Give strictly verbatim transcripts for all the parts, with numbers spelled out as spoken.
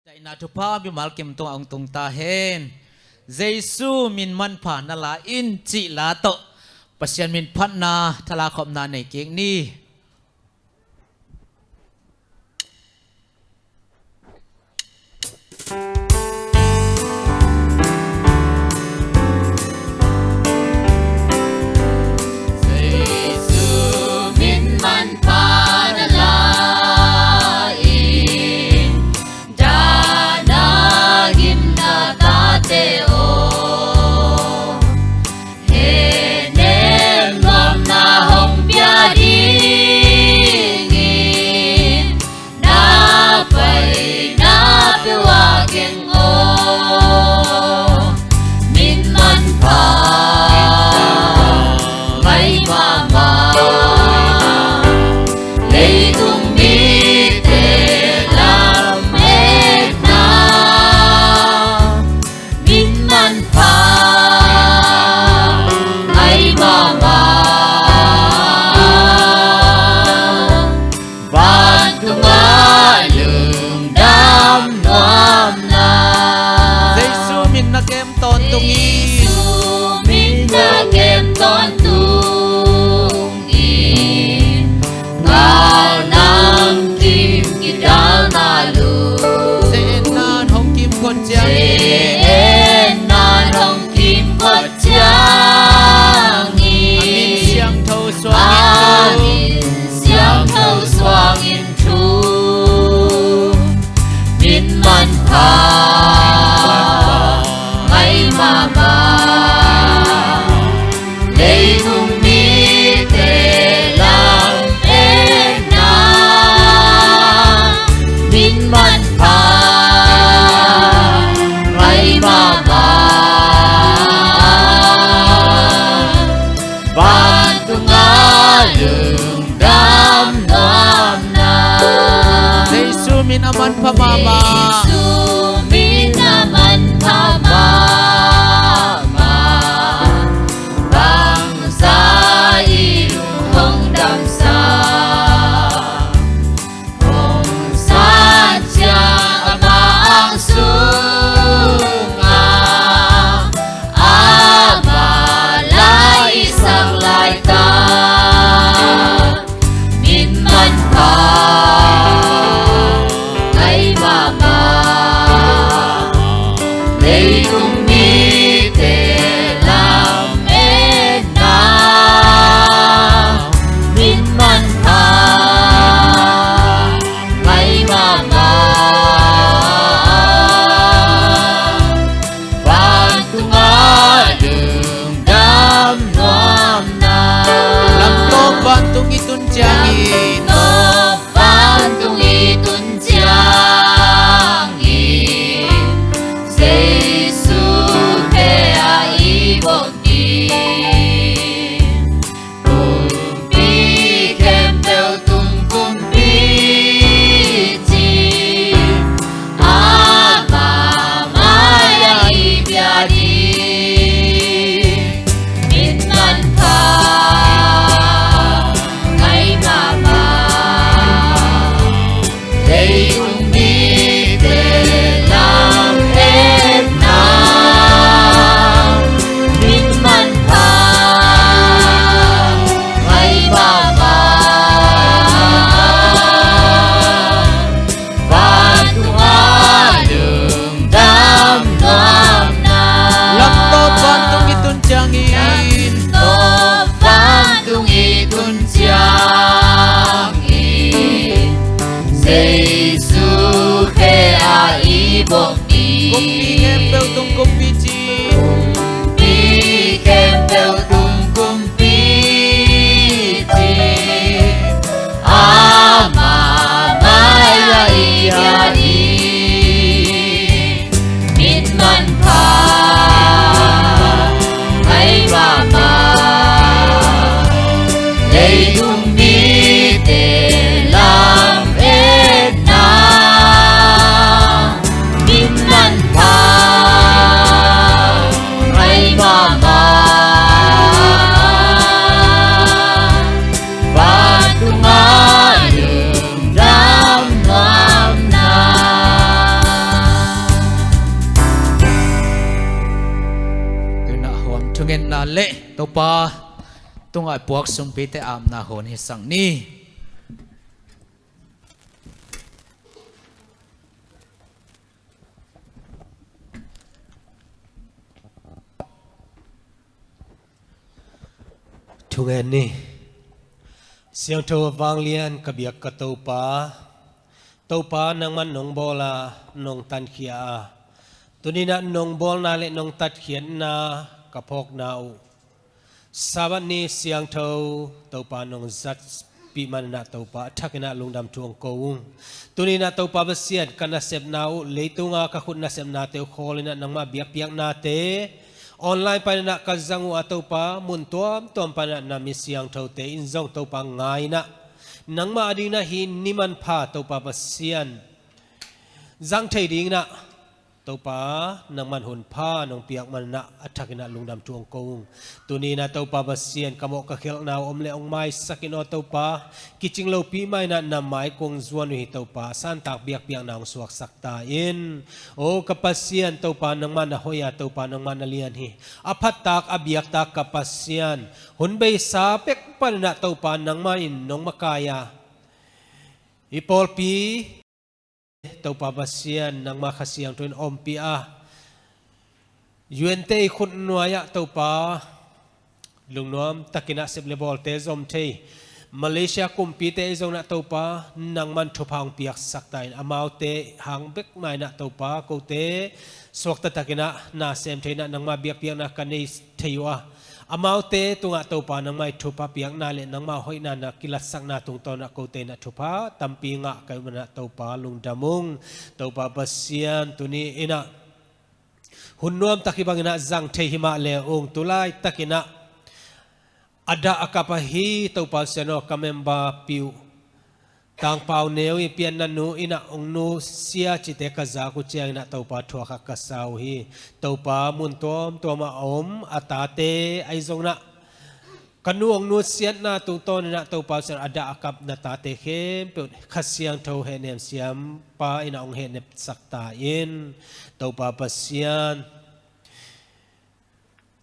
Daihna thupha mimal kim tungah hong tung ta hen. Jesu min manpha na la in cih la tawh Pasian min phatna thalak khopna nei kik ni. Jesu min manpha na la in, dahna gimna tate aw, hehnem nuamna hong pia dingin, na paina peuh ah keng aw, min manpha ngai mahmah, leitung mite lametna, min manpha ngai mahmah, vantungah lungdam nuamna. Jesu min na kem tawntungin, Jesu min na kem tawntungin, ngal namkim kidalna lung, zeetnan hong kimkot ciangin, zeetnan hong kimkot ciangin, a min siangtho suangin thu, a min siangtho suangin thu, min manpha ngai mahmah, leitung mite lametna, min manpha ngai mahmah, vantungah lungdam nuamna. Jesu min a manpha mahmah, Jesu min a manpha mahmah, bangzah i lung hong damsak, hong san ciang ama ang sungah, ama la i sak laitak, min manpha ngai mahmah, leitung mite lametna, min manpha ngai mahmah, vantungah lungdam nuamna. Lamtawp vantung i tun ciangin, lamtawp vantung i tun ciangin, Jesu khe a i bawk ding, kumpi khempeuh tung kumpi ci, ama mai-ah i bia ding, min manpha ngai mahmah, leitung mite lametna, min manpha ngai mahmah, vantungah lungdam nuamna. Lamtawp vantung i tun ciangin, lamtawp vantung i tun ciangin, Jesu khe a i bawk ding, kumpi khempeuh tung kumpi ci, kumpi khempeuh tung kumpi ci, ama mai-ah i bia ding, min manpha ngai mahmah, leitung mite lametna, min manpha Topa tungah puak sumpite apna hun hi sang ni. Thungen ni. Siangtho a vanglian ka biak ka Topa, Topa nangman nong bawl a, nong tankhia a, tuninah nong bawlna le nong tatkhiatna ka phawkna uh Sabbath ni siangtho Topa nong zatpih maninah Topa a thakinah lungdam thu hong ko ung. Tuninah Topa Pasian ka nasepna uh, leitunga ka khut nasepnate uh khawlinah nangmah biakpiaknate online paninah ka zang uh a Topa, mun tuamtuam paninah na mi siangthote in zong Topa ngainah nangmah adinginah hih ni manpha Topa Pasian zang thei dinginah Topa nangman hun pha nong piak maninah a thakinah lungdam thu hong ko ung. Tuninah Topa Pasian ka mawh ka khelhna uh om le hong maisak in aw Topa, kicing lopi mah inah na mai kong zuan uh hi Topa, santak biakpiakna hong suaksak ta in. O ka Pasian Topa nangmah na hoih a, Topa nangmah na lian hi. A phattak a biaktak ka Pasian, hun beisa pek paninah Topa nangmah in nong makai a, i pawlpi Topa Pasian nangmah Kha Siangtho in ompih a, U N te i khut nuai-ah Topa lungnuam takinah sep le bawlte zom thei Malaysia kumpite i zonah Topa nangman thupha hong piaksak ta in, amaute hang bek mah inah Topa kote suakta takinah na sem theinah nangmah biakpiakna ka nei thei uh a, amaute tungah Topa nangmah i thupha piakna le nangmah hoihna na kilatsakna tungtawnah kote inah thupha tampi ngah ka hih manah Topa lungdam ung. Topa Pasian tuni inah hun nuamtak hih banginah zang thei himah le ung, tulai takinah a dah a kap ahi Topa Pasian aw ka member piu Tangpau Neu i pianna nu inah hong nusia cite ka zak uh cianginah Topa thuakha ka sa uh hi. Topa mun tuamtuam a om a tate ahi zonginah ka nu hong nusiatna tungtawninah Topa Pasian a dah a kap na tate khempeuh Kha Siangtho hehnem siampa inah hong hehnepsak ta in. Topa Pasian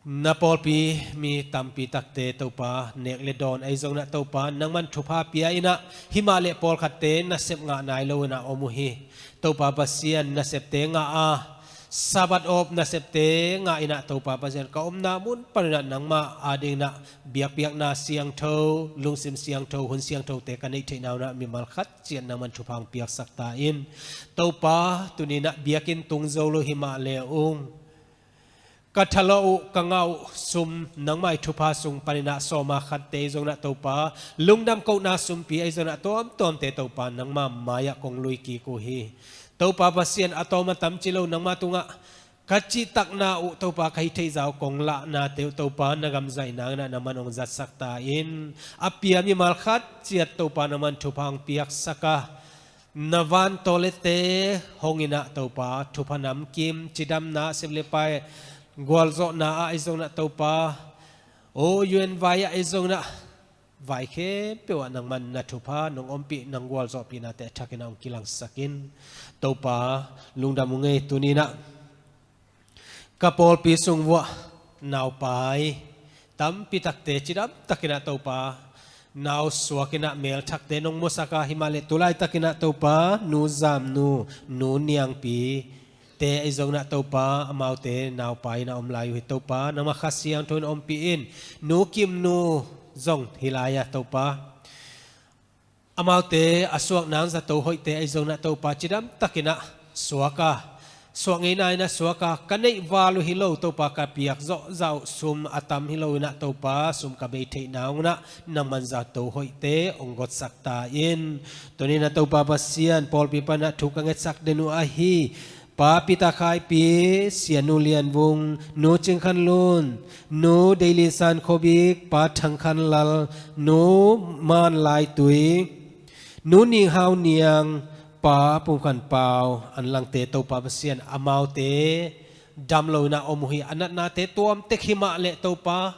na pawlpi mi tampi takte Topa nek le dawn ahi zonginah Topa nangman thupha pia inah himah le pawlkhatte nasep ngah nai lo inah om uh hi. Topa Pasian nasepte ngah a, Sabbath awp nasepte ngah inah Topa Pasian ka omna mun paninah nangmah adinginah biakpiakna siangtho, lungsim siangtho, hun siangthote ka neih theihna unah mimal khat ciat nangman thupha hong piaksak ta in. Topa tuninah biakinn tung zo lo himah le ung, ka thalawh uh ka ngah uh sum nangmah i thupha sung paninah sawma khatte ahi zonginah Topa lungdam kohna sumpi ahi zonginah tuamtuamte Topa nangmah mai-ah kong lui kik uh hi. Topa Pasian a tawm a tam ci lo nangmah tungah ka cihtakna uh Topa ka hih theihza uh kong lahnate uh Topa na gamzaih nanginah nangman hong zatsak ta in. A pia mimal khat ciat Topa nangman thupha hong piaksak a, na van tawlette hong inah Topa thupha namkim, cidamna, sep le pai gualzawhna ah ahi zonginah Topa, o U N vai ah ahi zonginah vai khempeuh ah nangman na thupha nong ompih nang gualzawhpihnate a thakinah hong kilangsak in. Topa lungdam uh ngei tuninah ka pawlpi sung vuah naupai tampi takte cidam takinah Topa nau suakinah melthakte nong musak a, himah le tulai takinah Topa nu Zamnu, nu Niangpi te ahi zonginah Topa amaute naupai inah om lai uh hi. Topa nangmah Kha Siangtho in ompih in, nu Kimnu zong hi lai a Topa amaute a suak nang zato hoihte ahi zonginah Topa cidam takinah suak a, suak ngeina inah suak a, ka neih val uh hi lo Topa ka piak zawhzah uh sum a tam hi lo inah Topa sum ka bei theihna unginah nangman zato hoihte hong gotsak ta in. Tuninah Topa Pasian pawlpi panah thu ka ngetsak den uh ahi Pa Peter Khaipi, Sia Nu Lian Vung, Nu Cing Khan Lun, Nu Dei Lin San Kho Bik, Pa Thang Khan Lal, Nu Man Lai Tui, Nu Ning Hau Niang, Pa Pum Khan Pau, an langte Topa Pasian amaute dam lo inah om uh hi. A natnate tuam tek himah le Topa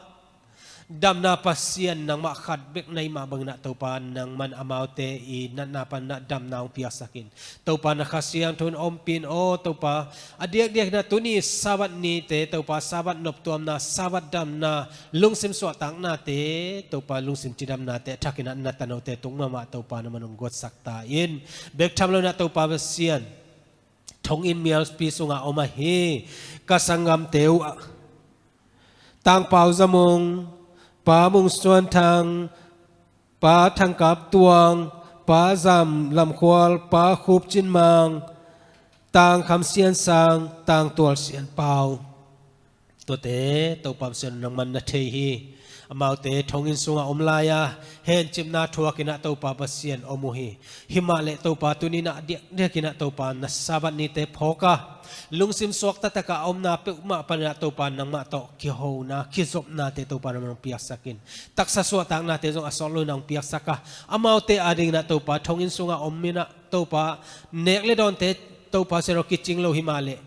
Damna Pasian nangmah khat bek na hih mah bangin ah Topa nangman amaute i natna panin ah damna hong piaksak in. Topa na Kha Siangtho in ompih in aw Topa, a diakdiakin ah tuni Sabbath nite Topa Sabbath noptuamna, Sabbath damna, lungsim suahtaknate Topa lungsim cidamnate a thakin ah na tanote tung mahmah Topa nangman hong guatsak ta in. Bek tham loin ah Topa Pasian, thonginn mialpi sungah om ahi ka sanggamte uh ah Tangpau Zamung, Pa Mung Suan Thang, Pa Thang Kap Tuang, Pa Zam Lam Khual, Pa Khup Cin Mang, Tang Kham Sian Sang, Tang Tual Sian Pau. Tuate Topa Pasian nangman na thei hi. Amaute thonginn sungah om lai-a hencipna thuakin ah Topa Pasian om uh hi. Himah leh Topa tuni-in ah diakdiakin ah Topa na Sabbath nite phawk a, lungsim suak taktak a omna peuhmah panin ah Topa nangmah tawh kihona, kizopnate Topa nangman hong piaksak in. Taksa suahtaknate zong a sawt loin ah hong piaksak a, amaute adingin ah Topa thonginn sungah om in ah Topa nek le dawnte Topa Pasian aw kicing lo himah leh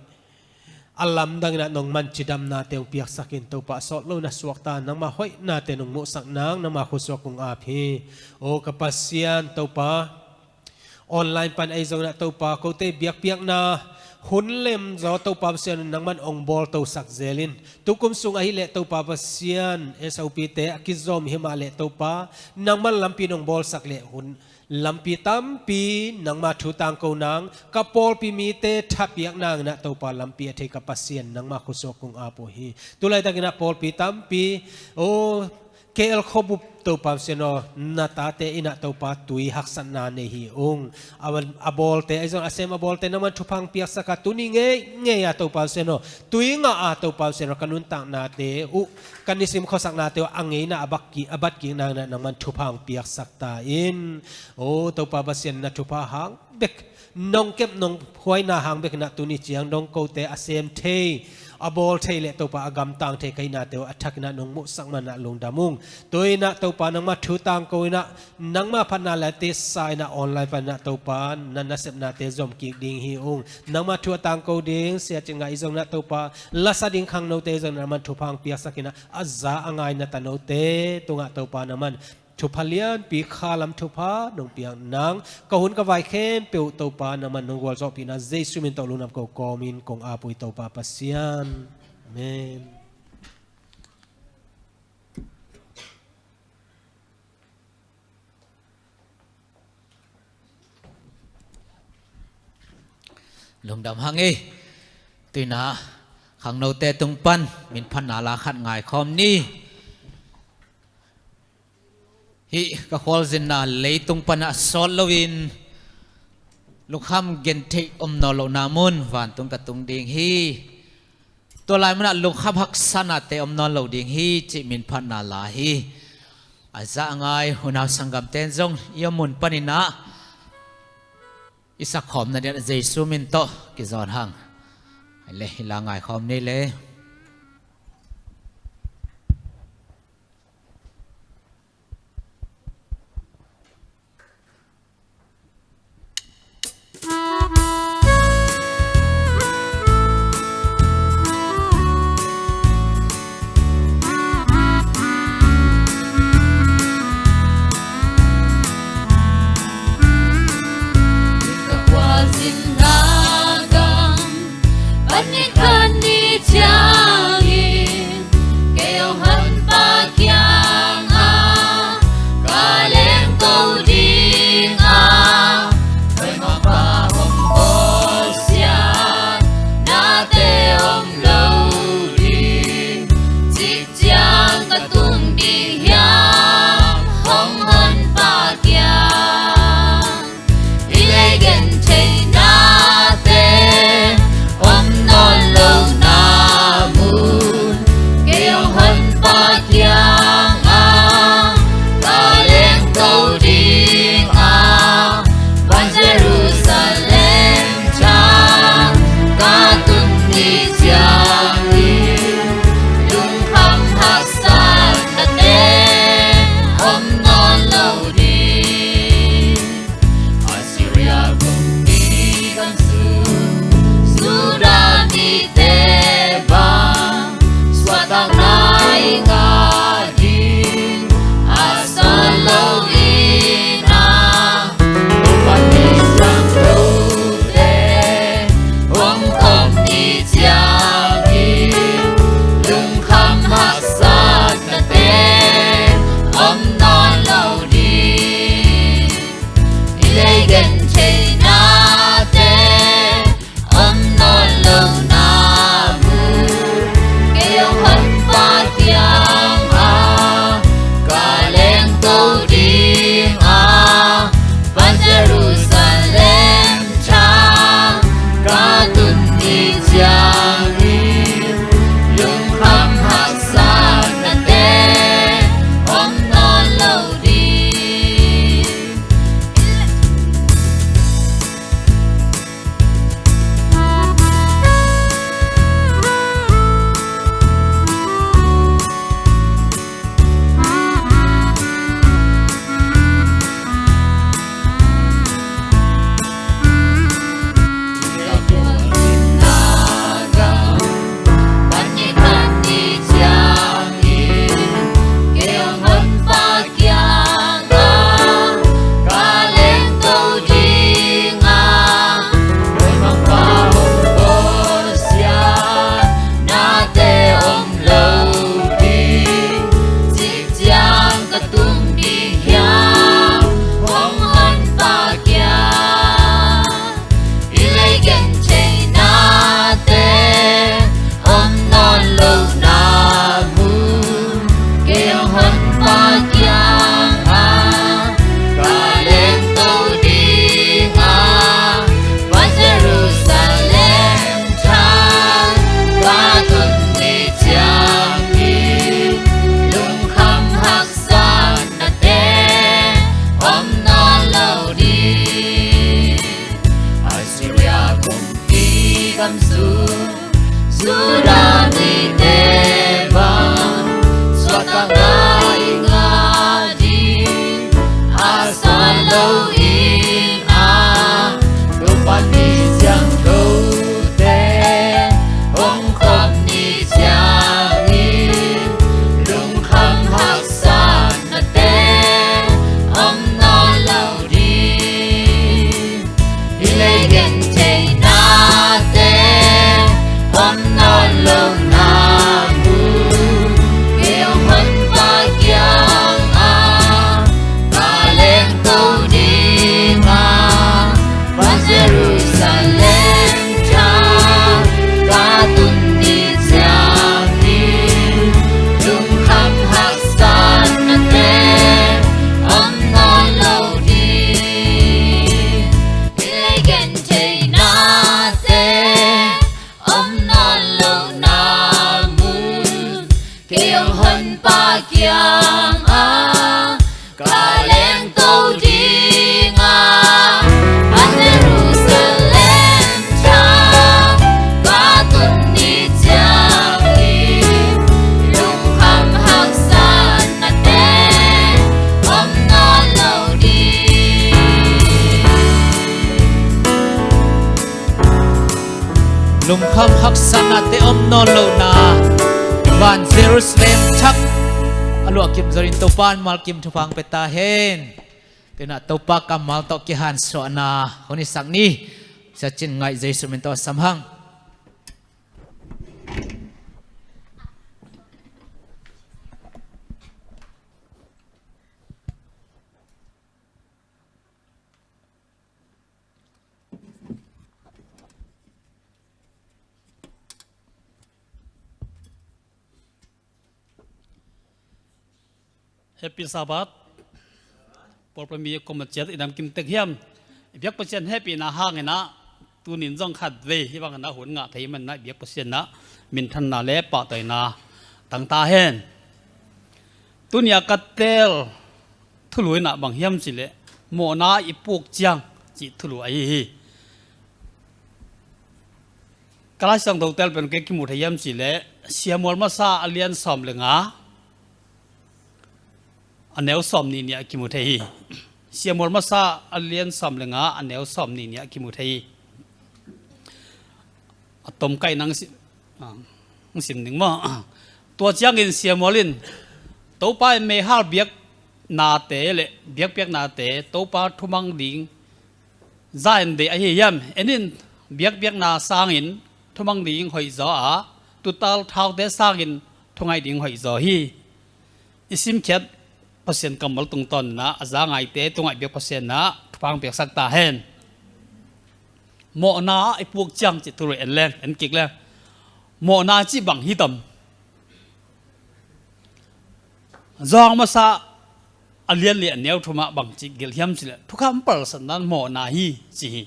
a lamdangin ah nangman cidamnate hong piaksak in Topa, a sawt loin ah suakta nangma hoihnate nong muhsak nang nangma khuasuak kong ap hi. Aw ka Pasian Topa, online pan ahi zongin ah Topa kote biakpiakna hun lemzaw Topa Pasian nangman hong bawltosak zel in. Tukum sung ahih leh Topa Pasian S O P te a kizom himah leh Topa nangman lampi nong bawlsak leh hun lampi tampi nangma thu tangko nang, ka pawlpi mite thapiak nangin ah Topa lampi a thei ka Pasian nangma khuasuak kong ap uh hi. Tulaitakin ah pawlpi tampi, aw K L khuabup Topa Pasian aw, na tate in ah Topa tui haksatna nei hi ung. A, a bawlte ahi zong a sem a bawlte nangman thupha hong piaksak a, tuni ngeingei a Topa Pasian aw, tui ngah a Topa Pasian aw, ka nuntaknate uh, ka nisim khuasaknate uh a ngeina a bat kik, a bat kik nangin ah nangman thupha hong piaksak ta in. Aw Topa Pasian na thupha hang bek, nong kep nong phuaina hang bekin ah tuni ciang dong kote a sem thei, a bawl thei leh Topa a gamtang thei ka hihnate uh a thakin ah nong muhsak manin ah lungdam ung. Tu-in ah Topa nangma thu tangko in ah nangma phatna leh tisa in ah online panin ah Topa na nasepnate zom kik ding hi ung. Nangma thu a tangko ding sia cin ngah i zongin ah Topa, lasa ding khangnote i zongin ah nangman thupha hong piaksak in ah, a za a ngai na tanote tungah Topa nangman thupha lianpi, khalam thupha nong piak nang, ka hun ka vai khempeuh Topa nangman nong gualzawhpihna Jesu min tawh lungdam ko kawmin kong ap uh hi Topa Pasian. Amen. Lungdam hang ei. Tu-in ah khangnote tung pan minphatna la khat ngaikhawm ni. Hih ka khualzinna leitung panah sawt loin lungkham gentheih om nawn lohna mun vantung ka tung ding hi. Tua lai munah lungkham haksanate om nawn lo ding hi cih minphatna la hi. A za a ngai unau sanggamte in zong i om mun panin ah i sakkhawm nading ah Jesu min tawh kizawn hang. Hei le, i la ngaikhawm ni le. thei nate om nawn lo na mu. Kei hong Honpa kiang ah ka lengto ding a, Pa Jerusalem thang ka tun ni ciangin, lungkham haksatnate om nawn lo ding. Ciang ka tung ding hiam, hong Honpa kiang. I lei gentheih nate om nawn lo na mu. Kei hong Honpa kiang ah ka lengto ding a, Pa Jerusalem thang ka tun ni ciangin, lungkham haksatnate om nawn lo ding. Assyria kumpi gam sung Judah mite bang suakta ngah i ngah ding a, suak lo in a, Topa ni siangthote hong khawm ni ciangin, lungkham haksatnate om nawn lo ding. Hih lei gentheih nate om nawn lo na mu. Kei hong Honpa kiang ah ka lengto ding a, Pa Jerusalem thang ka tun ni ciangin, lungkham haksatnate om nawn lo ding. Hih lei gentheih nate om nawn lo na mu. Kei hong Honpa kiang ah ka lengto ding a, Pa Jerusalem thang ka tun ni ciangin, lungkham haksatnate om nawn lo ding. Lungkham haksatnate om nawn lo na, van Jerusalem thak a luahkim zongin Topa in malkim thupha hong pia ta hen. Tua in ah Topa kammal tawh kihansuahna hun i sak ni. Sia Cin Ngaih Jesu min tawh sam hang. Happy Sabbath. Pawlpi mi kong mah ciat i dam kim tek hiam? I biak Pasian hehpihna hangin ah tunin zong khat vei hih bangin ah hun ngah thei manin ah i biak Pasian ah minthanna le pahtawina tang ta hen. Tuni a ka teel thulu in ah bang hiam cih leh mawhna i puk ciang cih thulu ahi hi. Ka Lai Siangtho teel pen kei kimu thei hiam cih leh Samuel Masa a lian sawm le nga, a neu sawm nih nih ah kimu thei hi. Samuel Masa a lian sawm le nga, a neu sawm nih nih ah kimu thei hi. A tom kaih nang si-, ah, hong sim ning maw? Tua ciangin Samuel in Topa in meihal biaknate le biakpiaknate Topa thumang ding za in deih ahi hiam? En in, biakpiakna sangin thumang ding hoih zaw a, tuutal thaute sangin thungaih ding hoih zaw hi. I simkhiat Pasian kammal tungtawn in ah a za ngaite tungah i biak Pasian in ah thupha hong piaksak ta hen. Mawhna ah i puak ciang ci thu lo en leng, en kik leng. Mawhna ci bang hi tam. Zawng masa a lian le a neu thum ah bang ci gelh hiam ci leh, thukham palsatna mawhna hi ci hi.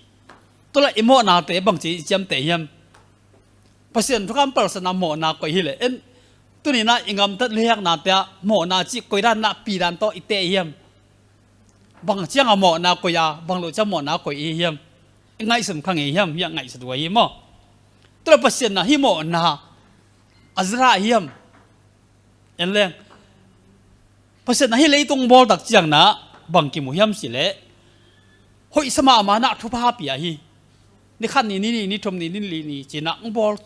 Tua leh i mawhnate bang ci i ciamteh hiam? Pasian thukham palsatna mawhna koih hi leh, en, tuni-in ah i gamtat lehaknate ah mawhna ci koi dan ah pi dan tawh i teh hiam? Bang ciang a mawhna koih a, bang lo ciang mawhna koih i hiam? I ngaihsun kha ngei hiam? Hiah ngaihsut uh ahi maw. Tua leh Pasian in ah hih mawhna a zia hiam? En leng. Pasian in ah hih leitung bawl tak ciangin ah bang kimu hiam ci leh, hoihsa mahmah in ah thupha pia hi. Ni khat ni, ni nih ni, ni thum ni, ni li ni ci-in ah hong bawl.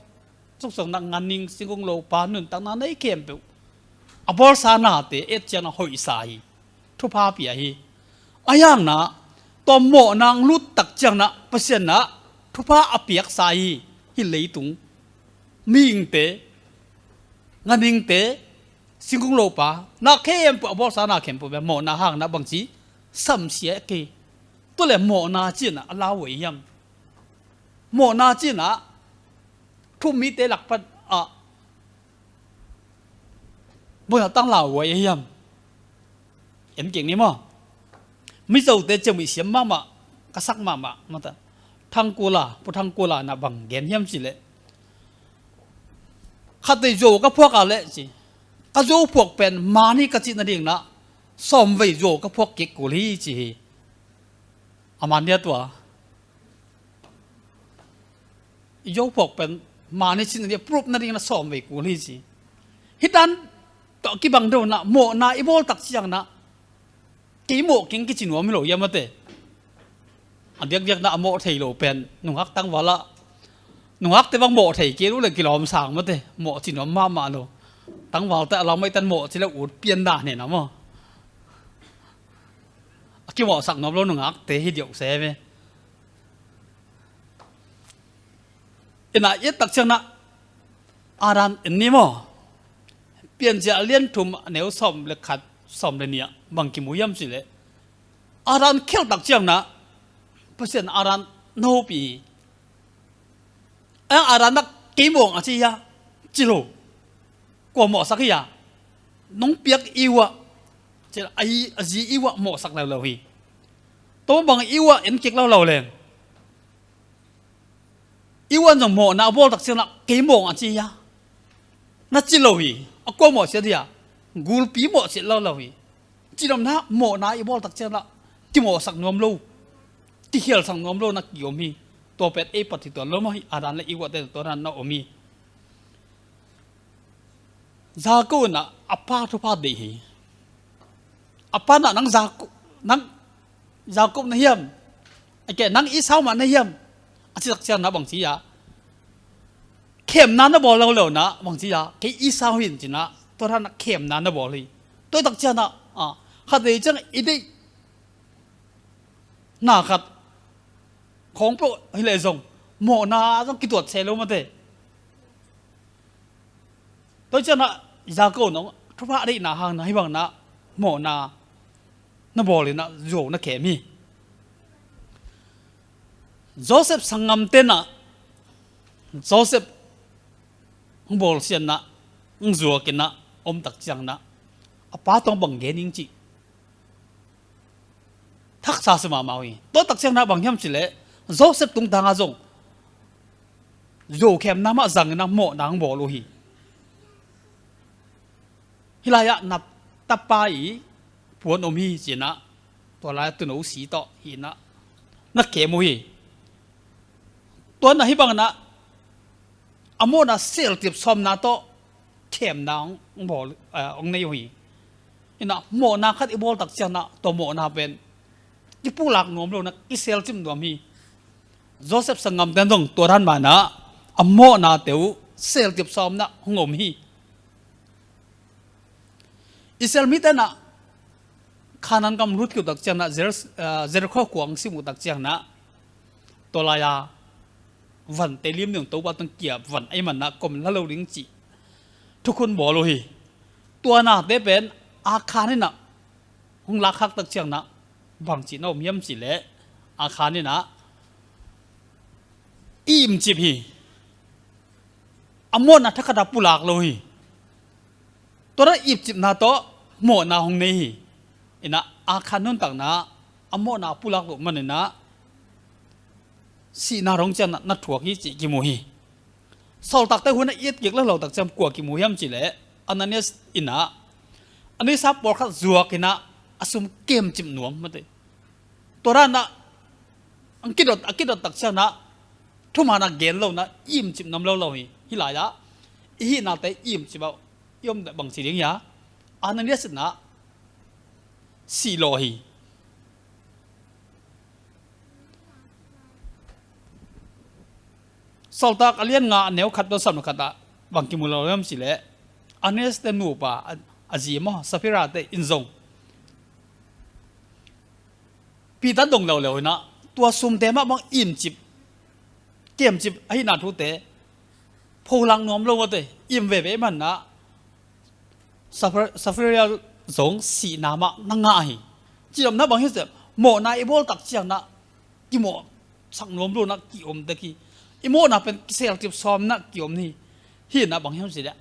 Suksuang in ah ganhing, singkung, lopa, nuntakna nei khempeuh a bawlsa nate et ciangin ah hoihsa hi. Thupha pia hi. Ahi hangin ah tua mawhna hong lut tak ciangin ah Pasian in ah thupha a piaksa hi. Hih leitung mihingte, ganhingte, singkung, lopa, na khempeuh, a bawlsa na khempeuh bia mawhna hangin ah bangci samsia kei. Tua leh mawhna ci-in ah a lau uh ahi hiam? Mawhna ci-in ah thu-um mite lak pan ah bang a tang lau uh ahi hiam? En kik ni maw. Mizote ciamnuih siam mahmah, ka sak mahmah, mata. Thang Kul a, Pu Thang Kul a in ah bang gen hiam ci leh, khatvei zuau ka phuak a leh ci, ka zuau phuak pen man hi ka cih nadingin ah sawmvei zuau ka phuak kik kul hi ci hi. A man dia tua. I zuau phuak pen man hi cih nading, proof nadingin ah sawmvei kul hi ci. Hih dan tawh kibang deuh in ah mawhna i bawl tak ciangin ah kei mawh keng kici nuam hi lo hiam, mate. A diakdiak in ah a mawh thei lo pen nungak tangval ah, nungakte bang mawh thei kei lo leh kilawm sang, mate. Mawh ci nuam mahmah lo. Tangvalte a lau mai tan mawh ci leh ut pian dan hi na maw. A kimawhsak nuam lo nungakte hi diau se ve. In ah i et tak ciangin ah Adam en ni maw. Piancil a lian thum, a neu sawm le khat, sawm le nih ah bang kimu hiam ci leh, Adam khial tak ciangin ah Pasian in Adam na hopih hi. Ahi hang Adam in ah kei mawh ing a ci hia? Ci lo. Kua mawhsak hia? Nong piak Eve ah, ci leh, a zi Eve ah mawhsak leuleu hi. Tua bang Eve ah en kik leuleu leng, Eve in zong mawhna a bawl tak ciangin ah kei mawh ing a ci hia? Na ci lo hi. A kua mawhsiat hia? Gulpi mawhsiat leuleu hi. Ci nopna, mawhna i bawl tak ciangin ah kimawhsak nuam lo, kikhialsak nuam lo in ah ki-om hi. Tua pen ei pat hi tuan lo maw, hih Adam le Eve te tua dan na om hi. Jakob in ah a pa thupha deih hi. A pa in ah nang Jakob, nang Jakob na hiam? A kei nang Esau mah na hiam? A ci tak ciangin ah bangci a, khemna na bawl leuleu in ah bangci a, kei Esau hi ing ci-in ah tua dan ah khemna na bawl hi. Tua tak ciangin ah, a, khatvei ciang i deih na khat khawng peuh hi leh zong mawhna zong kituat se lo, mate. Tua ciangin ah Jakob in ah thupha a deihna hangin ah hih bangin ah mawhna na bawl in ah zuau na khem hi. Joseph sanggamte in ah Joseph hong bawlsiatna, hong zuak in ah om tak ciangin ah a pa tawh bang gen ing cih haksa sia mahmah uh hi. Tua tak ciangin ah bang hiam cih leh, Joseph tungtang ah zong zuau khemna mah zang in ah mawhna hong bawl uh hi. Hih lai-ah na tapa i puan om hi ci-in ah, tua lai-ah tuuno si tawh hi in ah na khem uh hi. Tua in ah hih bangin ah a mawhna seltip sawmna tawh khemna hong bawl, eh, hong nei uh hi. In ah mawhna khat i bawl tak ciangin ah tua mawhna pen kipulak nuam lo in ah kiselcip nuam hi. Joseph sanggamte in zong tua dan mah in ah a mawhnate uh seltip sawm in ah hong om hi. Israel mite in ah Kanaan gam lut kiu tak ciangin ah Jer-, eh, Jericho khua hong sim uh tak ciangin ah tua lai-a vante lim ding Topa tawh kiap van ahih manin ah kom la lo ding cih thukhun bawl uh hi. Tua nate pen Akhan in ah hong lakkhak tak ciangin ah bangci na om hiam cih leh, Akhan in ah imcip hi. A mawhna thakhat a pulak lo hi. Tua dan a imcipna tawh mawhna hong nei hi. Inah Akhan nuntakna a mawhna a pulak loh maninah sihna dong ciang na thuak hi cih kimu hi. Sawltakte hun a i et kik lo lo tak ciang kua kimu hiam cihleh Ananias inah a neihsa pawlkhat zuak inah a sum kemcip nuam mate. Tua danah a kidot, a kidot tak cianah thumanah gen lonah imcip nuam lo lo hi. Hih lai-ah i hihnate imcip ah i om bangci ding hia? Ananias inah sih lawh hi. Sawltak a lian nga a neu khat tawh sam khatah bang kimu lo hiam cihleh Ananias te nupa a, a zi maw Saphira te in zong Peter dong leuleu inah tua sumte mah bang imcip kemcip ahihna thute pholak nuam lo mate. Im veve manah Saphira zong sihna mah na ngah hi. Cidamna bang hi seh mawhna i bawl tak cianah kimawhsak nuam lo inah kiom tek hi. I mawhna pen kiselcip sawm inah kiom hi. Hih inah bang hiam cihleh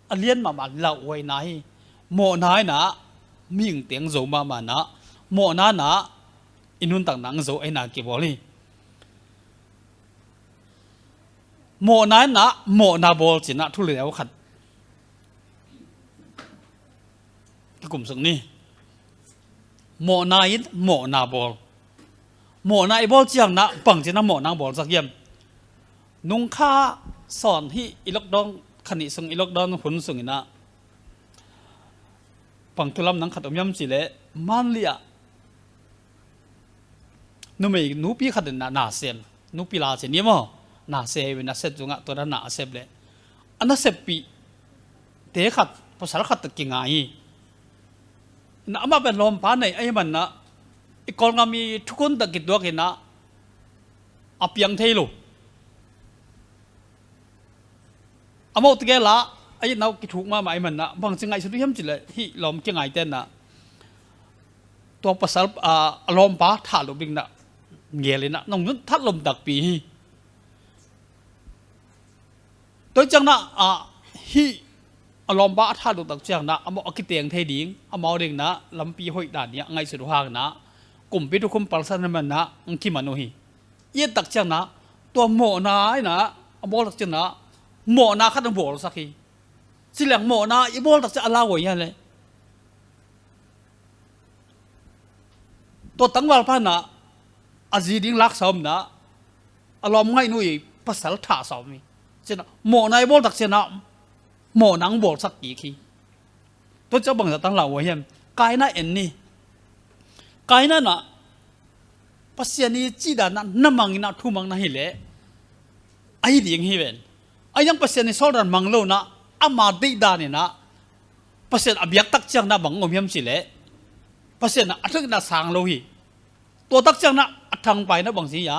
a lian mahmah lauhuaina hi. Mawhna inah mihingte ang zo mahmah inah mawhna inah i nuntakna ang zo ahihna kibawl hi. Mawhna inah mawhna bawl cinah thu liau khat kikum suk ni. Mawhna in mawhna bawl. Mawhna i bawl cianah bang cinah mawhna ang bawlsak hiam? Nungkha sawn hih i lockdown kha nih sung i lockdown hun sunginah bang thulam nang khat om hiam cihleh Manliah numei nupi khat inah nasem nupi la ci ni maw nasem inah set zungah tua dan na a sep leh a naseppih te khat pasal khat tak kingai hi. Inah amah pen lawmpa nei ahi manah i Kawlgam i thukhun tak kituak inah a piang thei lo. A mawh tegel ah a itna uh kithuk mahmah ahi manah bangci ngaihsut uh hiam cihleh hih lawm kingaite inah tua pasal a lawmpa thah lo ding inah ngel inah nong nun that lom takpi hi. Tua hi ciangnah hih a lawmpa a thah lo tak ciangnah amau a kiteng thei ding amau dingnah lampi hoih dan hi a ngaihsut uh hangnah kumpi thukhun palsan ahi manah ang kiman uh hi. I et tak ciangnah tua mawhna inah a bawl tak ciangnah mawhna khat a bawlsak hi. Ci leng mawhna i bawl tak ciang a lauhuai hi a leh tua tangvalpa inah a zi ding laksa om inah a lawm ngaih nuih pasal thahsa om hi. Cianah mawhna i bawl tak cianah mawhna ang bawlsak kik hi. Tua ciang bangzah tang lauhuai hiam? Kaina en ni. Kaina inah Pasian i cih danah na mang inah thumang na hileh ahi ding hi ven. Ahi zong Pasian i sawldan mang lo inah ama deih dan inah Pasian a biak tak ciangnah bang om hiam cihleh Pasian a thak inah sang lo hi. Tua tak ciangnah a thangpai inah bangci hi a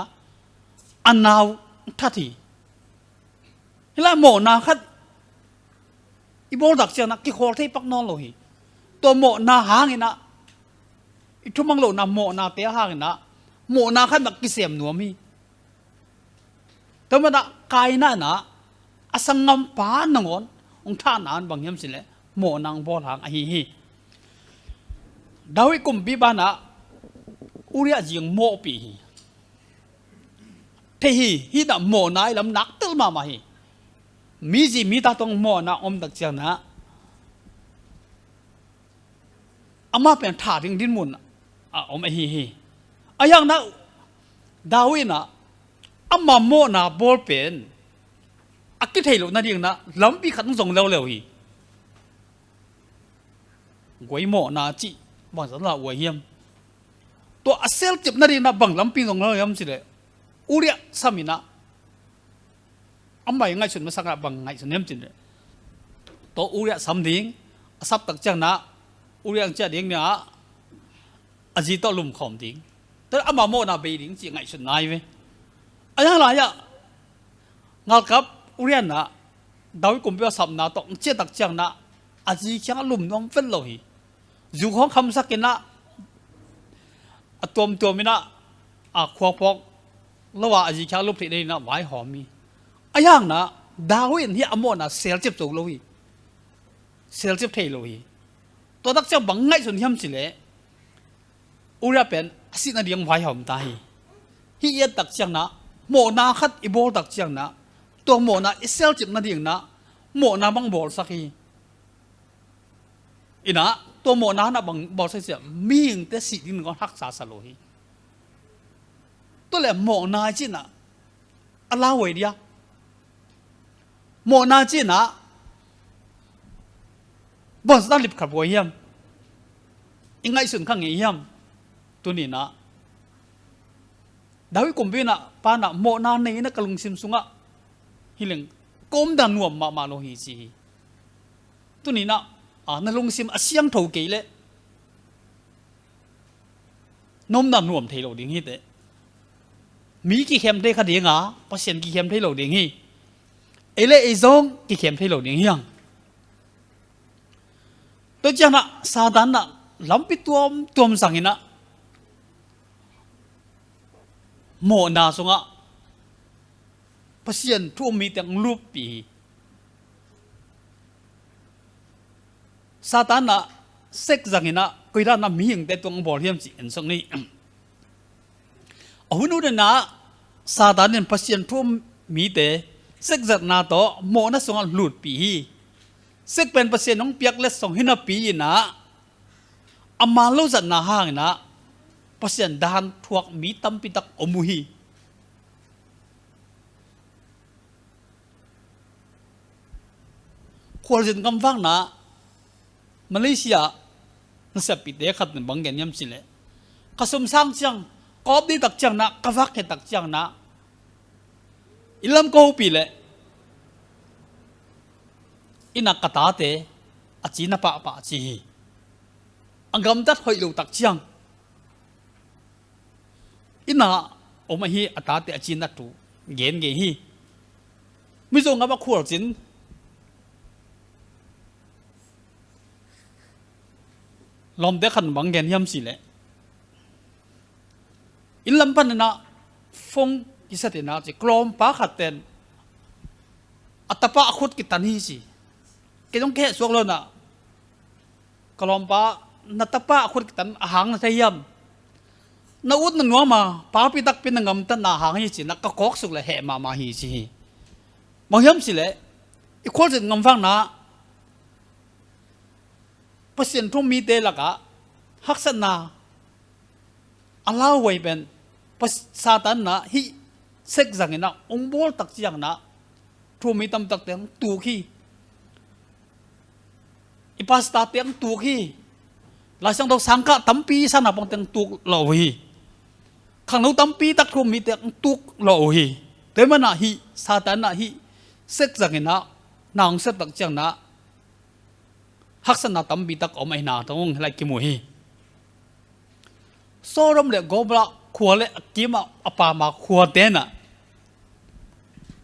a nau that hi. Hih lai mawhna khat i bawl tak ciangnah kikhawl thei pak nawn lo hi. Tua mawhna hanginah i thumang lohna mawhnate hanginah mawhna khat mah kisem nuam hi. Tua manah Kaina inah a sanggampa nangawn hong thahna in bang hiam cihleh mawhna ang bawl hang ahi hi. David kumpipa inah Uriah zi ang mawhpih hi. Thei hi. Hih inah mawhna i lam naktel mahmah hi. Mi zi mi ta tawh mawhna om tak ciangnah amah pen thah ding dinmun a om ahi hi. Ahi hangnah David inah ama mawhna bawl pen a kithei loh nadingnah lampi khat ang zong leuleu hi. Guai mawhna cih bangzah lauhuai hiam? Tua a selcip nadingnah bang lampi zong leuleu hiam cihleh Uriah sam inah amah i ngaihsut masakah bang ngaihsun hiam cihleh tua Uriah sam ding a sap tak ciangnah Uriah ang ciah ding inah a zi tawh lumkhawm ding. Tua ama mawhna bei ding cih ngaihsutna hi ve. Ahi hang lai-ah ngalkap Uriah inah David kumpi a sapna tawh ang ciah tak ciangnah a zi kiangah lum nuam vet lo hi. Zu khawng khamsak inah a tuamtuam inah a khuaphawk lo a, a zi khia lup theih dei inah vaihawm hi. A hiangna David in hih a mawhna selcip zo lo hi. Selcip thei lo hi. Tua tak ciang bang ngaihsun hiam cileh, Uriah pen a sih nading vaihawm ta hi. Hih i et tak ciangna, mawhna khat i bawl tak ciangna, tua mawhna i selcip nadingna, mawhna bang bawlsak hi. Inah tua mawhna na bang bawlsak ciah mihingte sih ding kong haksa sa lo hi. Tua le mawhna i cinah a lauhuai dia. Mawhna cinah bawnsatna lipkhat huai hiam? I ngaihsun kha ngei hiam? Tuninah David kumpi inah panah mawhna nei inah ka lungsim sungah hileng ka omdan nuam mahmah lo hi ci hi. Tuninah a, na lungsim a siangtho kei leh na omdan nuam thei lo ding hi teh. Mi kikhem thei kha dinga Pasian kikhem thei lo ding hi. Ei le ei zong kikhem thei lo ding hiang. Tua cianah Satan nah lampi tuamtuam zanginah mawhna sungah Pasian thu um mite ang luppih hi. Satan nah sek zanginah koidanah mihingte tuang bawl hiam cih en song ni. A hun hunah Satan in Pasian thu um mite sekzatna tawh mawhna sungah lutpih hi. Sek pen Pasian hong piak letsong hi napi inah a man lo zatna hanginah Pasian dan thuak mi tampitak om uh hi. Khualzin gamvakna Malaysia nasiappihte khat in bang gen hiam cileh, ka sumsang ciang ka op dih tak ciangna, ka vak khe tak ciangna, i lam ka hopih leh inah ka tate a cina pahpah ci hi. A gamtat hoih lo tak ciang inah om ahi a tate a cinat thu gen ngei hi. Mizo ngam a khualzin lawmte khat bang gen hiam cileh, inn lam paninah phone kisa tinah ci, ka lawmpa khat ten a tapa a khut kitan hi ci. Kei zong ka heh suak lo inah, ka lawmpa, na tapa a khut kitan a hang na thei hiam? Na ut na nuam a, papi takpi na gamtatna a hang hi cinah ka kawksuk le heh mahmah hi ci hi. Bang hiam cileh, i khualzin gamvakna Pasian thu um mite lakah haksatna a lauhuai pen Satan nah hih sek zanginah ong bawl tak ciangna thu um mi tamtakte ang tuk hi. I pastor te ang tuk hi. Lai Siangtho sangkah tampi sana pang te ang tuk lo uh hi. Khangno tampi tak thu um mi te ang tuk lo uh hi. Tua manah hih Satan nah hih sek zanginah na ong sep tak ciangna haksatna tampi tak om ahina tawh hong hilai kimu hi. Sodom le Gomorrah khua le a kimah a pama khua tenah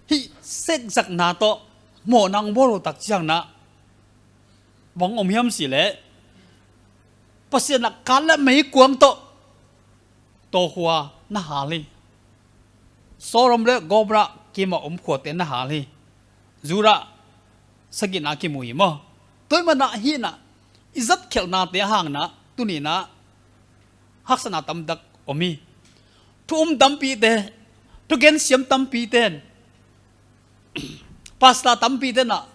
hih sekzakna tawh mawhna ang bawl lo tak ciangna bang om hiam cileh, Pasian a kat le meikuang tawh tawh khua na hal hi. Sodom le Gomorrah kimah om khuate na hal hi. Judah sagihna kimu hi maw? Tua manah hinah i zatkhelhnate hanginah tuninah haksatna tamtak om hi. Thu um tampite, thugen siam tampite in, pastor tampite nah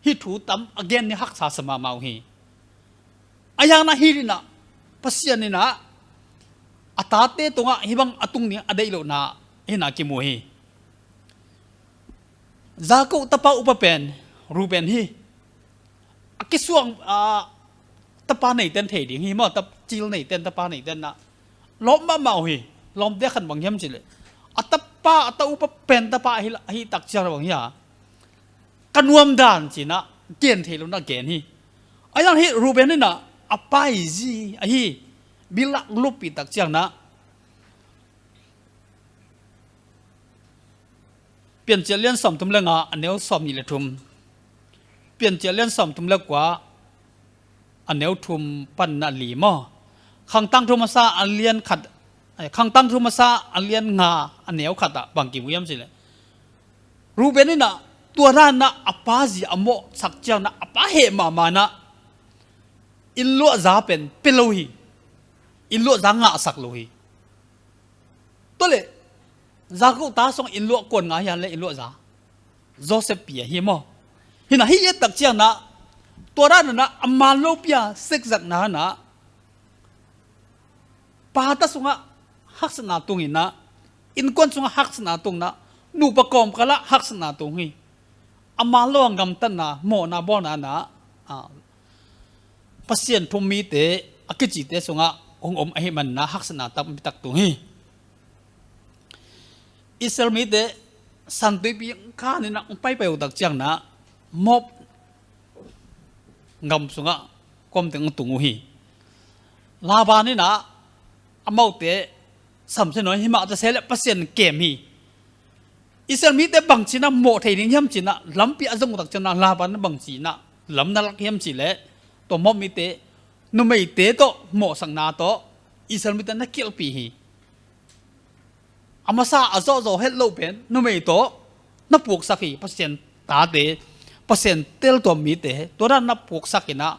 hih thu tam a gen ni haksa sa mahmah uh hi. A hiangna hi dinah Pasian inah a tate tungah hih bang a tung ding a deih lohna hinah kimu hi. Jakob tapa upa pen Reuben hi. A kisuang a tapa neiten thei ding hi maw, tap cil neiten tapa neiten nah lawp mahmah uh hi. Lawmte khan bang hiam cileh, a tapa a ta upa pen tapa ahi, ahi tak ciang bang hi a, ka nuam dan cinah gen thei lo na gen hi. A hiang hih Reuben inah a pai zi ahi Bilhah luppih tak ciangna Piancil lian sawmthum le nga a neu sawmnih le thum, Piancil lian sawmthum le kua a neu thum panna li maw? Khangtang thu masa a lian khat Khangtangthu Masa a lian nga a neu khat ah bang kimu hiam cih leh, Reuben in ah tua dan ah a pa zi a mawhsak ciangin ah a pa heh mahmah in ah inn luahza pen pia lo hi. Inn luahza ngahsak lo hi. Tua leh Jakob ta sungah inn luah kuan ngah hiam leh inn luahza Joseph pia hi maw? Hi in ah hih i et tak ciangin ah tua dan in ah a man lopi a sekzakna in ah pa ta sungah haksatna tung in ah, innkuan sungah haksatna tung in ah, nupa kawmkal ah haksatna tung hi. A man lo a ngamtatna, mawhna bawlna in ah, a, Pasian thu-um mite a kicite sungah hong om ahih manin ah haksatna tampi tak tung hi. Israel mite San Tuipi khan in ah hong paipai uh tak ciangin ah Moab gam sungah kawmteng hong tung uh hi. Laban in ah amaute Samson aw, hi mah ta se leh Pasian kem hi. Israel mite bangci in ah mawh thei ding hiam ci in ah lampi a zong uh tak ciangin ah Laban in bangci in ah lam na lak hiam cih leh, tua Moab mite numeite tawh mawhsakna tawh Israel mite na kialhpih hi. A masa a zawhzawh het loh pen numei tawh na puaksak hi. Pasian tate, Pasian teltuam mite, tua dan na puaksak in ah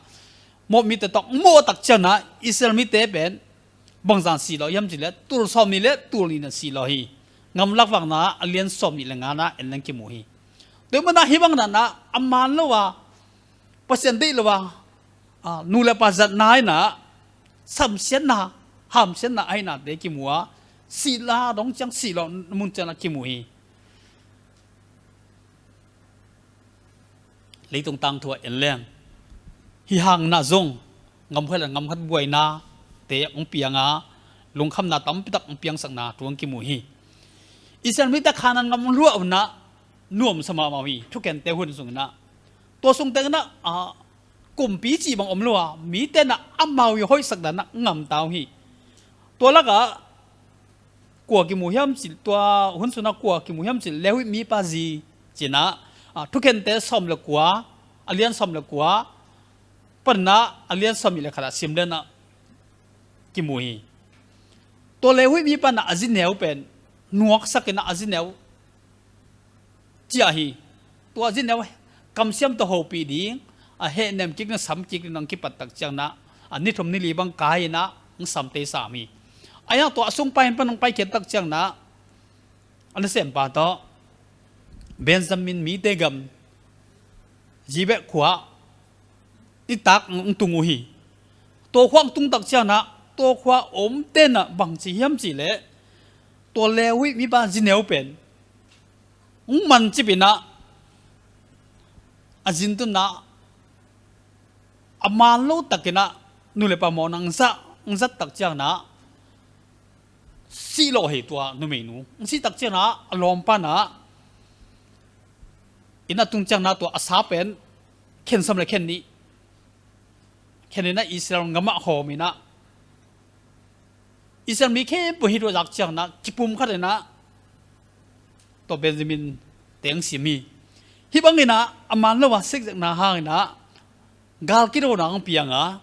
Moab mite tawh mawh tak ciangin ah Israel mite pen bangzah in sih lawh hiam cih leh tul sawmnih leh tul nih in ah sih lawh hi. Ngam Lakvakna a lian sawmnih leh nga ah en leng kimu hi. Tua ahih manin ah hih bang dan ah a man lo a, Pasian deih lo a, a, nu le pa zatna in ah samsiatna, hamsiatna ahihnate kimu a, sihna dong ciang sih lawh mun ciang ah kimu hi. Leitung tangthu ah en leng, hih hang in ah zong ngamkhat leh ngamkhat buainate hong piang a, lungkhamna tampi tak hong piangsakna thu hong kimu hi. Israel mite Kanaan gam luah uh in ah nuamsa mahmah uh hi, thukhente hun sung in ah. Tua sung teng in ah, a, kumpi cih bang om lo a, mite in ah amau i hoihsak dan ah ngamta uh hi. Tua lakah kua kimu hiam cih, tua hun sung ah kua kimu hiam cih leh Levi mipa zi ci in ah, a, thukhente sawm leh kua, a lian sawm leh kua pan in ah a lian sawmnih leh khat ah sim leng ah kimu hi. Tua Levi mipa in ah a zi neu pen nuaksak in ah a zi neu ciah hi. Tua zi neu kamsiam tawh hopih ding, a hehnem kik ding, sam kik ding hong kipat tak ciangin ah, a ni thum ni li bang kai in ah hong sam tei sam hi. Ahi hang tua a sung pai pan hong paikhiat tak ciangin ah a nasempa tawh Benjamin mite gam Gibea khua ah nitak hong tung uh hi. Tua khua hong tung tak ciangin ah tua khua omte in ah bangci hiam cih leh, tua Levi mipa zi neu pen hong mancip in ah, a zin tun ah, a man lo tak in ah nu le pa mawhna hong zat, hong zat tak ciangin ah sih lawh hi tua numeinu. Hong sih tak ciangin ah a lawmpa in ah inn ah tung ciangin ah tua a sa pen khen sawm leh khen nih khen in ah Israel gam ah hawm in ah, Israel mi khempeuh hih thu a zak ciangin ah kipumkhat in ah tua Benjamin-te hong sim hi. Hih bang in ah a man lo a sekzakna hang in ah gal kidona hong piang a,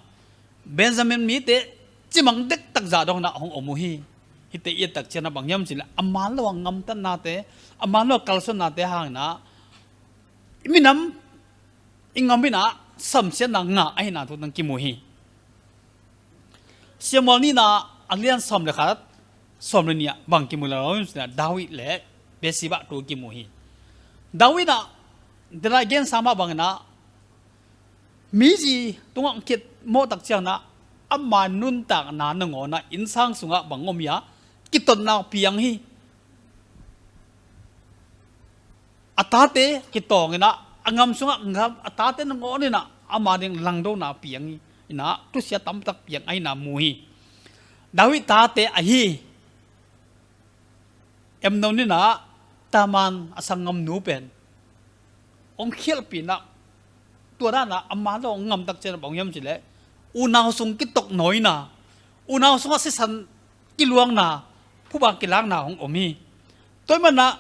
Benjamin mite cimang dektak zah dong in ah hong om uh hi. Hihte i et tak ciangin ah bang hiam cih leh a man lo a ngamtatnate, a man lo a kalsuannate hang in ah i minam i gam in ah samsiatna ngah ahihna thu teng kimu hi. Samuel nihna a lian sawm leh khat, sawm leh nih ah bang kimu lai lo hiam cih leh David leh Bathsheba thu kimu hi. David in ah, tua in ah gensa mah bang in ah, mi zi tungah hong kiat mawh tak ciangin ah ama nuntakna nangawn ah innsang sungah bang om hi a, kitotna piang hi. A tate kitawng in ah, a gam sungah gam, a tate nangawn in ah ama ding langdona piang hi. In ah thusia tampi tak piang ahihna mu hi. David tate ahi Amnon in ah Tamar a sanggamnu pen hong khialhpih in ah, tua dan ah a man lo hong ngam tak ciangin ah bang hiam cih leh unau sung kitoknawina, unau sungah sisan kiluangna, phuba kilakna hong om hi. Tua ahih manin ah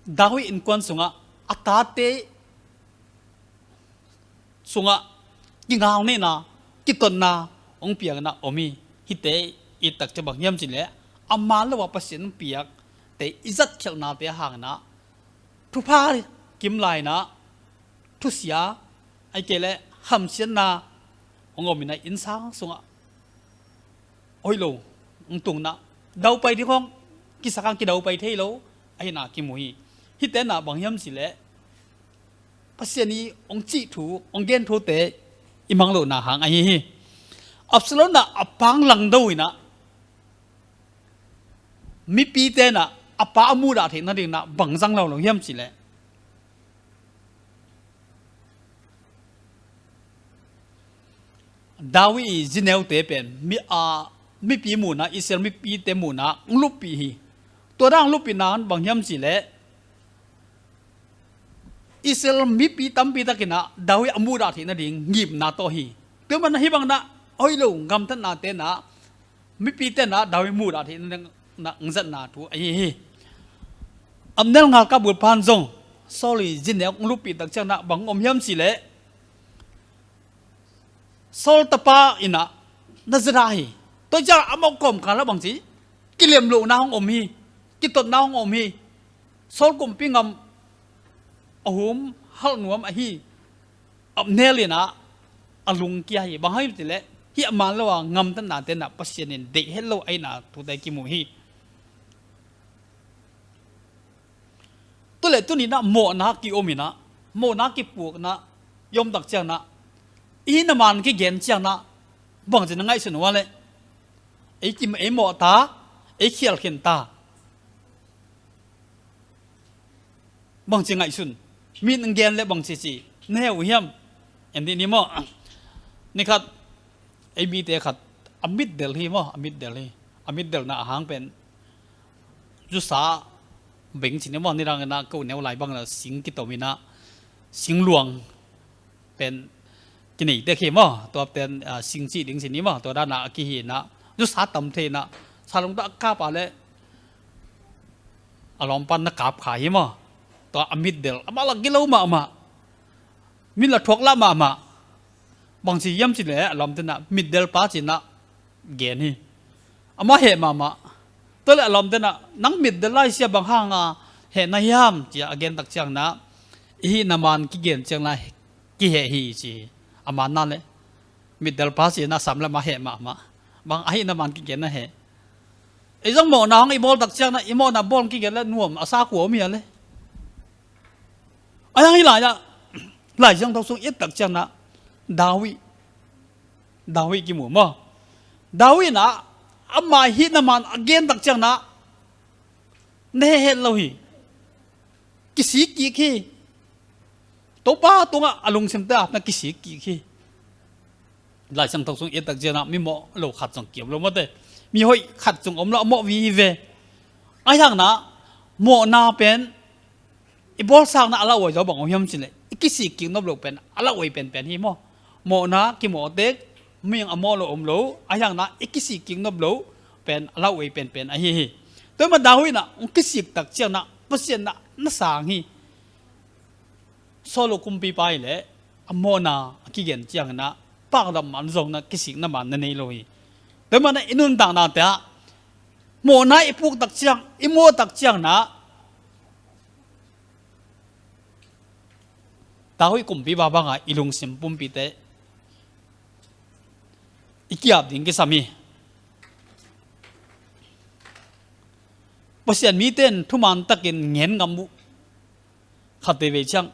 David innkuan sungah a tate sungah kingaunehna, kitotna, hong piak in ah om hi. Hihte i takte bang hiam cih leh a man lo a Pasian hong piakte i zat khialhnate hang in ah thupha kim lai in ah thusia, ahih kei leh hamsiatna hong om in ah innsang sungah hoih lo hong tung in ah daupai ding hong kisak hang kidaupai thei lo ahihna kimu hi. Hihte in ah bang hiam cih leh Pasian i hong cih thu, hong gen thute i mang lohna hang ahi hi. Absalom in ah a pa hong langdo in ah mipite in ah a pa a mudah theih nading in ah bang zang lo lo hiam cih leh David i zineute pen mi, a, mipi muhna, Israel mipite muhna hong luppih hi. Tua dan hong luppihna in bang hiam cih leh Israel mipi tampi tak in ah David a mudah theih nading ngimna tawh hi. Tua manin hih bang in ah hoih lo gamtatnate in ah mipite in ah David mudah theih nading in ah hong zatna thu ahi hi. Abner ngalkap bulpha in zong Saul i zineu hong luppih tak ciang in ah bang hong om hiam cih leh Saul tapa in ah na zat hi. Tua ciang amau kawmkal ah bangci kilem lohna hong om hi. Kitotna hong om hi. Saul kumpi ngam a hum halh nuam ahi Abner in ah a lungkia hi. Bang hang hiam cih leh hih a man lo a gamtatnate in ah Pasian in deih het lo ahihna thute kimu hi. Tua leh tuni in ah mawhna kiom in ah, mawhna kipuak in ah i om tak ciang in ah, i hihna man kigen ciang in ah bangci na ngaihsun uh a leh, ei kim, ei mawh ta, ei khial khin ta, bangci ngaihsun, mi in gen leh bangci ci na he uh hiam? En dih ni maw. Ni khat ei mite khat a mitdel hi maw, a mitdel hi. A mitdelna a hang pen zusa beng ci ni maw, nidang in ah ko neu lai bang in ah sing kitom in ah singluang pen kinei tek hi maw. Tua pen, ah, sing cih ding ci ni maw, tua dan a kihi in ah zusa tam thei in ah salung tawh a kap a leh a lawmpa in na kap kha hi maw. Tua a mitdel, amah lah gilo mahmah, mit lah thuak lah mahmah. Bangci hiam cih leh a lawmte in ah mitdelpa ci in ah gen hi. Amah heh mahmah. Tua leh a lawmte in ah nang mitdel lai sia bang hang a heh na hiam ci a gen tak ciang in ah i hihna man kigen ciang in ah kiheh hi ci hi. A man na leh mitdelpa ci in ah sam leh amah heh mahmah. Bang a hihna man kigen na heh. Ei zong mawhna hong i bawl tak ciang in ah i mawhna bawl kigen leh nuam a sa kua om hi a leh. A hiang hi lai ah Lai Siangtho sung i et tak ciang in ah David, David kimu maw. David in ah ama hihna man a gen tak ciang in ah na heh het lo hi. Kisik kik hi. Topa tungah a lungsimte a na kisik kik hi. Lai Siangtho sung i et tak ciang in ah mi mawh lo khat zong kiom lo maw te. Mi hoih khat zong om lo, a mawh vive. A hiang in ah mawhna pen i bawlsakna a lauhuai zaw bang om hiam cih leh i kisik kik nop loh pen a lauhuai penpen hi maw. Mawhna kimawh tek, mi a mawh lo om lo, a hiang in ah i kisik kik nop loh pen a lauhuai penpen ahi hi. Tua ahih manin David in ah hong kisik tak ciang in ah Pasian in ah na sang hi. Saul kumpipa hi leh a mawhna a kigen ciang in ah pakdam man zong in ah kisikna man na nei lo hi. Tua ahih manin i nuntaknate ah mawhna i puk tak ciang, i mawh tak ciang in ah David kumpipa bang a i lungsim pumpite i ki-ap ding kisam hi. Pasian mite in thuman takin ngen ngam uh khat veivei ciang,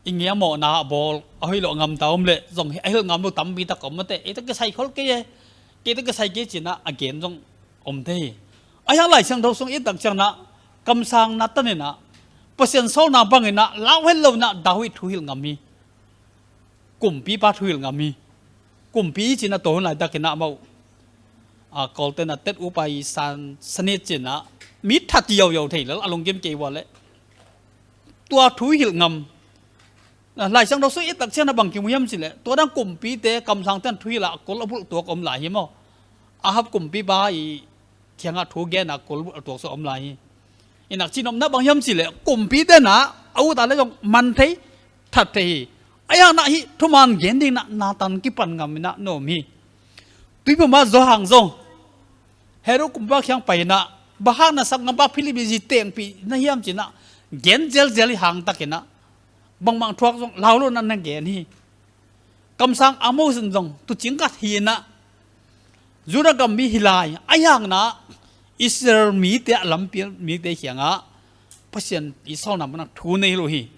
i ngia mawhna a bawl a hoih lo a ngamta om leh zong a hilh ngam lo tampi tak om maw te. Ei tawh kisai khol kei e, kei tawh kisai kei ci in ah a gen zong om thei hi. A hiang Lai Siangtho sung i et tak ciang in ah kamsangna tan in ah Pasian sawlna bang in ah lau het lo in ah David thu hilh ngam hi. Kumpipa thu hilh ngam hi. Kumpi ci in ah tua hun laitak in ah amau, a, Kawlte in ah tet upa i san sanit ci in ah mi that yoyo thei lel a lungkim kei ua leh tua thu hilh ngam. Lai Siangtho sung i et tak ciang in ah bang kimu hiam cih leh tua dan kumpite kamsangte in thu hilh a kul a bulh tuak om lai hi maw. Ahab kumpipa i kiangah thu gen a kul a tuak sawm om lai hi. Inah cinopna bang hiam cih leh kumpite in ah a ut a leh zong man thei, that thei hi. A hiang in ah hih thuman gen ding in ah Nathan kipan ngam in ah na om hi. Tuiphum ah Johan zong Herod kumpipa kiang pai inah, bang hang na sanggampa Philip i zi tengpih na hiam ci inah, gen zelzel hi hang tak inah, bangmah thuak zong lau lo inah na gen hi. Kamsang Amos in zong tuucing khat hi inah, Judah gam mi hi lai, ahi hang inah Israel mite ah lampi mite kiangah Pasian i sawlna manah thu nei lo hi.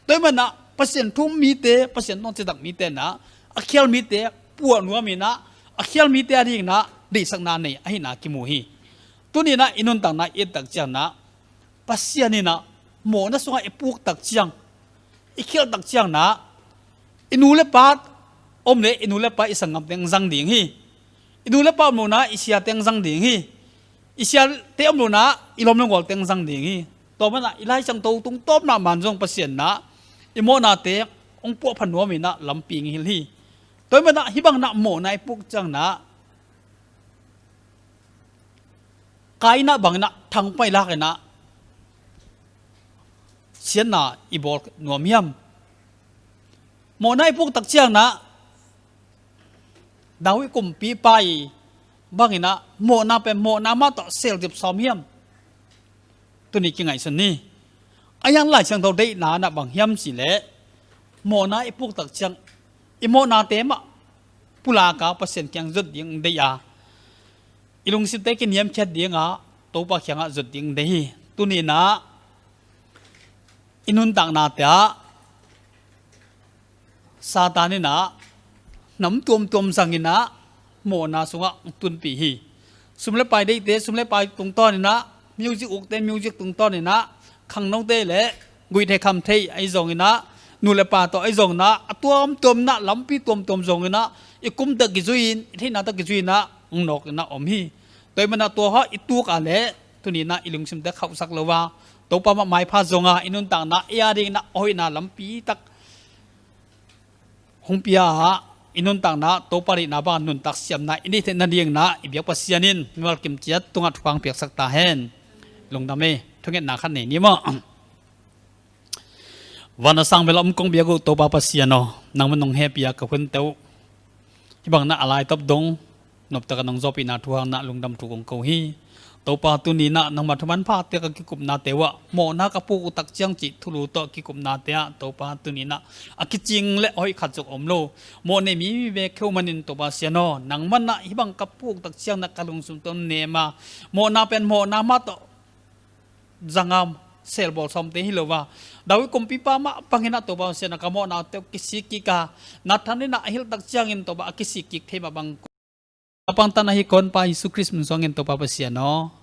Tua ahih manin ah Pasian thu um mite, Pasian tawh citak mite inah, a khial mite puah nuam inah, a khial mite a ding inah deihsakna nei ahihna kimu hi. Tuni inah i nuntakna i et tak ciang inah, Pasian inah mawhna sungah i puk tak ciang, i khialh tak ciang inah, i nu le pa om leh i nu le pa i sanggamte hong zang ding hi. I nu le pa om lo inah i siate hong zang ding hi. I siate om lo inah i lawm le gualte hong zang ding hi. Tua manin ah i Lai Siangtho tungtawpna man zong Pasian inah i mawhnate hong puahpha nuam inah lampi hong hilh hi. Tua ahih manin ah hih bang inah mawhna i puk ciang inah, Kain inah bang inah thangpai lak inah siatna i bawl nuam hiam? Mawhna i puk tak ciang inah David kumpipa i bang inah mawhna pen mawhna mah tawh selzep sawm hiam? Tuni kingaihsun ni. Ahi hang Lai Siangtho deihna inah bang hiam cih leh, mawhna i puk tak ciang i mawhnate mah pulak a Pasian kiang zot ding deih a, i lungsimte kiniamkhiat ding a Topa kiangah zot ding deih hi. Tuni inah i nuntaknate ah Satan inah nam tuamtuam zang inah mawhna sungah hong tunpih hi. Sum le pai deihte sum le pai tungtawn inah, music ukte music tungtawn inah, khangnote le guihtheih khamtheih ahi zong inah, nu le pa tawh ahi zong inah, a tuamtuam inah, lampi tuamtuam zong inah, i kum tawh kizui in, i theihna tawh kizui inah hong nawk inah om hi. Tua ahih manin ah tua hawh i tuk a leh tuni inah i lungsimte khauhsak lo a, Topa mah maipha zong a, i nuntakna i a ding inah a hoihna lampi tak hong pia a, i nuntakna Topa deihna bang nuntak siamna i neih theih nading inah i biak Pasian in mimal kim ciat tungah thupha hong piaksak ta hen. Lungdam hi. Thungetna khat nei ni maw? Van a sang bel a om kong biak uh Topa Pasian aw, nangman nong hehpih a ka hunte uh hih bang inah a laitop dong noptak a nong zawhpihna thu hang inah lungdam thu kong ko hi. Topa, tuni inah nangma thu manphate ka kikupnate uh ah mawhna ka puk uh tak ciang cih thulu tawh kikupnate ah Topa, tuni inah a kicing le a hoih khat zong om lo. Mawh nei mi vive kheu manin Topa Pasian aw, nangman inah hih bang ka puk tak ciang inah ka lungsim tawh nem a, mawhna pen mawhna mah tawh zang a, selbawl sawmte hi lo a, David kumpipa mah bang inah Topa Pasian aw, ka mawhnate uh kisik kik a, Nathan inah a hilh tak ciangin Topa a kisik kik thei mah bang, a pangtan ahi ka honpa Jesu Khrist min suangin Topa Pasian aw,